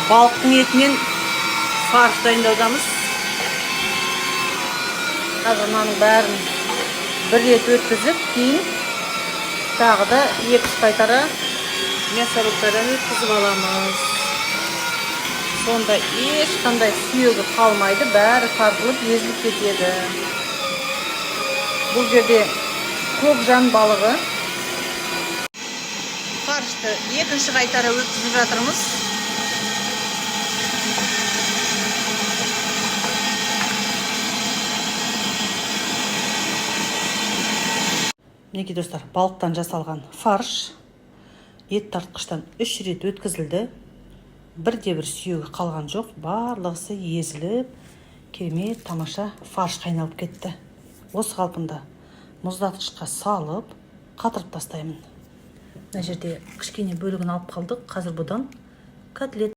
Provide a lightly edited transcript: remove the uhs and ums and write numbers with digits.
Балықтың етінен фарш дайындаудамыз. Қазір мынаның бәрін бір рет өткізіп, кейін тағы да екі үш қайтара мясорубкадан өткізіп аламыз. Сонда ешқандай сүйегі қалмайды, бәрі тартылып, езіліп кетеді. Бұл жерде көкжан балығы. Фаршты екінші қайтара өткізіп жатырмыз. Мінекей, достар, балықтан жасалған фарш ет тартқыштан үш рет өткізілді. Бірде бір сүйегі қалған жоқ, барлығысы езіліп, керемет, тамаша фаршқа айналып кетті. Осы қалпында мұздатқышқа салып, қатырып тастаймын. Мына жерде кішкене бөлігін алып қалдық. Қазір бұдан котлет